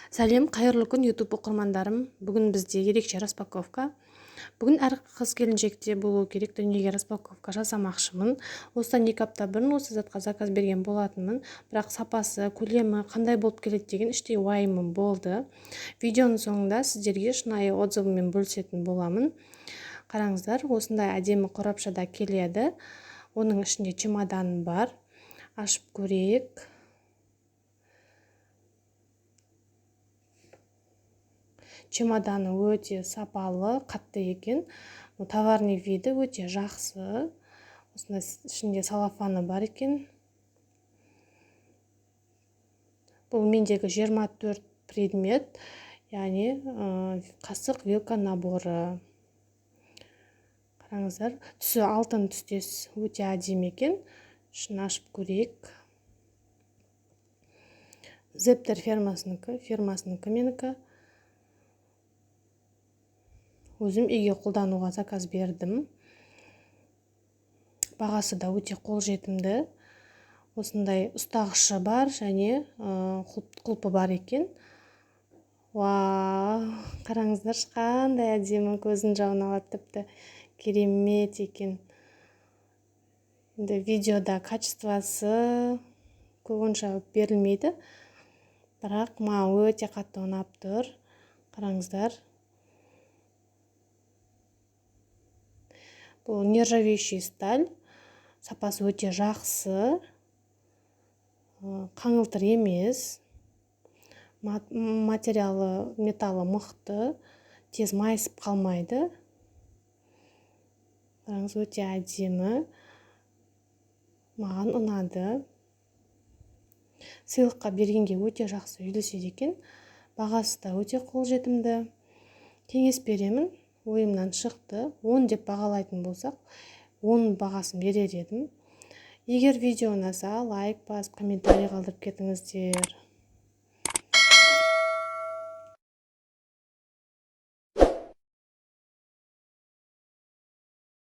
Сәлем, қайырлы күн, YouTube оқырмандарым. Бүгін бізде ерекше распаковка. Бүгін әр қыз келіншекте болу керек дүниеге распаковка жасамақшымын. Осыдан 2 апта бұрын осы затқа заказ берген болатынмын, бірақ сапасы, көлемі қандай болып келеді деген іштей уайымым болды. Видеоның соңында сіздерге шынайы отзывыммен бөлісетін боламын. Қараңыздар, осындай әдемі қорапшада келеді. Оның ішінде чемодан бар. Ашып көрейік. Чемоданы өте сапалы, қатты екен. Товарный виді өте жақсы. Осындай ішінде салафаны бар екен. Бұл мендегі 24 предмет, яғни қасық, вилка наборы. Қараңыздар, түсі алтын түстес, өте әдемі екен. Ішін ашып көрейік. Зептер фирмасынікі менікі. Өзім үйге қолдануға заказ бердім. Бағасы да өте қолжетімді. Осындай ұстағышы бар және құлпы бар екен. Вау, қараңыздаршы, қандай әдемі, көздің жауын алады, тіпті керемет екен. Енді видеода качествосы онша берілмейді, бірақ маған өте қатты ұнап тұр. Қараңыздар. Бұл нержавеющий сталь, сапасы өте жақсы, қаңылтыр емес, материалы, металлы мықты, тез майысып қалмайды. Қараңыз, өте әдемі, маған ұнады. Сыйлыққа бергенге өте жақсы үйлеседі екен. Бағасы да өте қолжетімді. Кеңес беремін. Ойымнан шықты. 10 деп бағалайтын болсақ, 10 бағасын берер едім. Егер видео ұнаса, лайк басып, комментарий қалдырып кетіңіздер.